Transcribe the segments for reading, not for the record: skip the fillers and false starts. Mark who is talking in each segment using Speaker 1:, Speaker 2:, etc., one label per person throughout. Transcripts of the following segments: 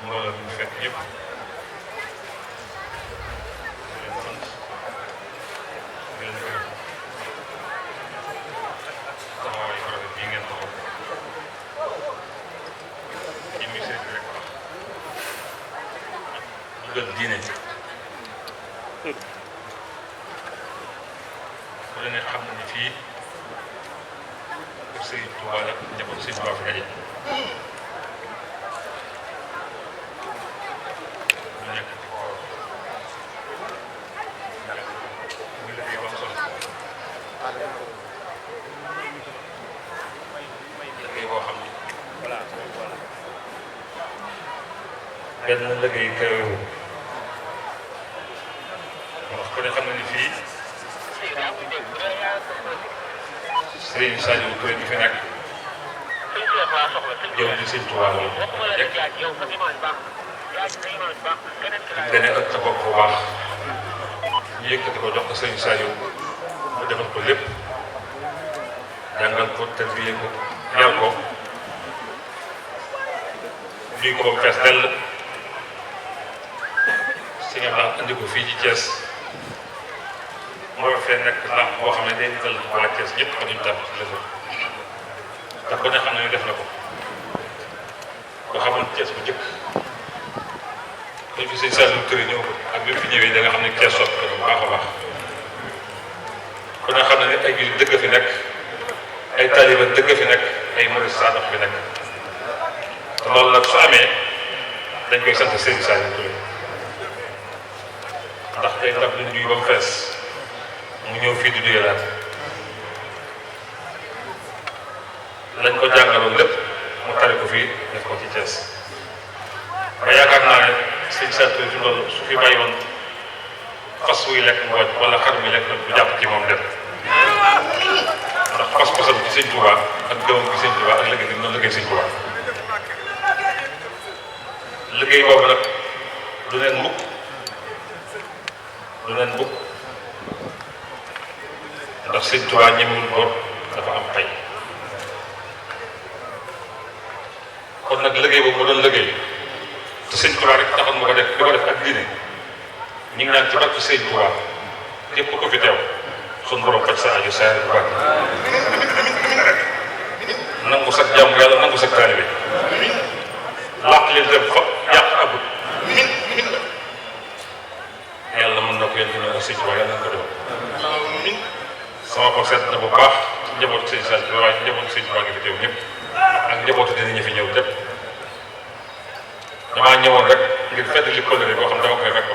Speaker 1: mbooloo mi fekk yëpp di leen sant di leen gërëm taxawaay yu rafet bii ngeen taxaw ci musée bi rek dugal diine bu la ne xam na ni fii kër Sëriñ Tuubaa la njaboot Sëriñ Tuubaa fi daje ñu nekk ci koor muy liggéey bu am solo liggéey boo xam ni benn liggéey kawewu ndax ku ne xam na ni fii Sëriñ Saliou Touré bi fi nekk jëw di Sëriñ Tuubaa la jekk dane ak sa bopp bu baax ñu yëkkati ko jox ko Sëriñ Saliou mu defal ko lépp jàngal ko tarbiyee ko yar ko duy ko fees dell si nga baax andi ko fii ci Thiès moo fee nekk làmp boo xam ne day nital waa Thiès ñëpp ko duñ tàmm ci réseau ndax ba ne xam ne def na ko ba xamoon Thiès bu njëkk dañ fi Sëriñ Saliou Touré ñëw ko ak bi fi ñëwee da nga xam ne Thiès soppi ko bu baax a baax ku ne xam ne ay jullit dëgg fi nekk ay taaliba dëgg fi nekk ay murid saadax fi nekk te loolu nag su amee dañ koy sant Sëriñ Saliou Touré ndax day ndab lu ñuy ba mu fees mu ñëw fii di duyalaat lañ ko jàngaloon lépp mu tari ko fii def ko ci Thiès ba yaakaar naa ne Sëriñ Saliou Touré fi loolu su fi bàyyi woon fas wuy lekk ngooj wala xar muy lekk bu jàpp ci moom dem ndax pas-pasam ci Sëriñ Tuubaa ak gëmam ci Sëriñ Tuubaa ak liggéey bi noonu liggéey Sëriñ Tuubaa liggéey boobu nag du leen mukk ndax Sëriñ Tuubaa ñemewul bor dafa am pay kon nag liggéey boobu mu doon liggéey te Sëriñ Tuubaa rek taxoon mu ko def di ko def ak diine ñu ngi naan ci barke Sëriñ Tuubaa képp ko fi teew suñu borom faj sa aju saa bu baax nangu sa jàmm yàlla nangu sa taalibe làq leen dem fa yàq agut yàlla mën na ko yéen dina Sëriñ Tuubaa yàlla na ko def sama ko seet na bu baax ci njabootu Sëriñ Saliou Touré waaye ci njabootu Sëriñ Tuubaa gi fi teew ñëpp ak njabootu dina ñu fi ñëw lépp damaa ñëwoon rek ngir feddali kóllëre boo xam dama koy fekk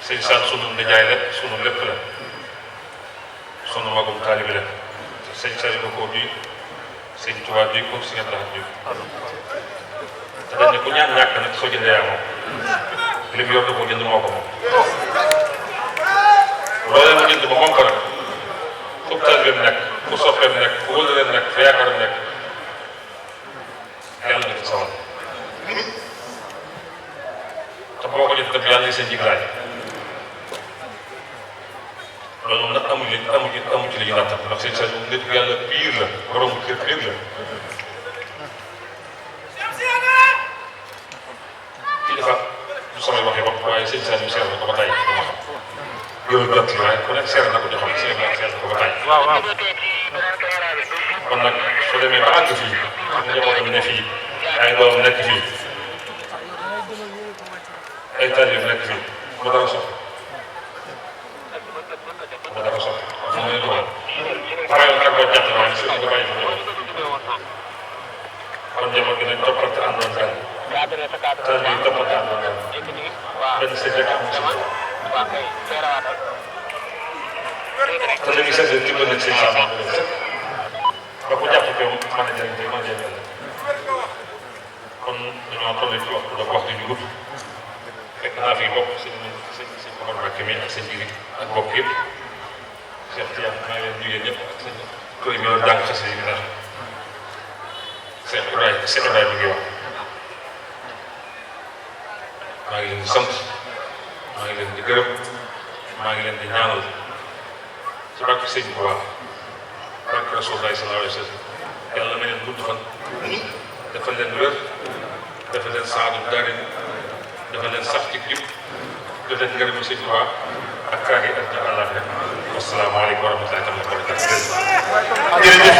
Speaker 1: Sëriñ Saliou sunu nijaay la sunu lépp la sunu magum taalibi la Sëriñ Saliou da koo duy Sëriñ Tuubaa duy ko Sëriñ Abdou Lahad duy te dañ ne ku ñaan ñàkk nag soo jëndee yaa moom li mu yor da koo jënd moo ko moom loolee mu jënd ba moom ko nag fu taalibeem nekk fu soppeem nekk fu wëllëreem nekk fu yaakaaram nekk yàlla na ci sawal te boo ko jëf tam yàlla na seen jiglaay loolu moom nag amu ci li ñu nattam ndax Sëriñ Saliou nit ku yàlla biir la borom kër biir la kilifa du samay waxee bopp waaye Sëriñ Saliou seer na ko ba tàyyi dama xam yow jot li waaye ku nekk seer na ko joxam seer na ko ba tàyyi kon nag soo demee ba àgg fii njabootam ne fii ay doom nekk fii ay taalibe nekk fii mu dara soxla mu ne dugal waaye nag boo jàpp naa ne si nga bàyyi fa ñëw kon njaboot gi nañ toppante àndoon benn taalibe yi toppante àndoon benn sëñ rek am si te li muy seetlu dimbal nañ sëñ Samba ba ku jàpp ko mën a jëriñ tey mën a jëriñ kon dañoo toll ci waxtu dafa waxtu ñu gudd fekk naa fi bopp sëñ Omar Mbacké mi ak sëñ Jiri ak bopp yëpp Cheikh Tidiane maa ngi leen nuyu ñëpp ak sëñ kër yi doon jàng xase yi ndax Cheikh Ibrahima mi ngi wax maa ngi leen di sant maa ngi leen di gërëm maa ngi leen di ñaanal ci barke sëñ Tuubaa barke Rasulullaahi sallallaahu alayhi wa sallam yàlla may leen gudd fan defal leen wér dafa leen saadu daari dafa leen sax ci jub dafa leen ngërëmu Sëñ Tuubaa ak kaagi ak na àllaaxira wassalaamu aleykum wa rahmatullaahi wa barakaatuh.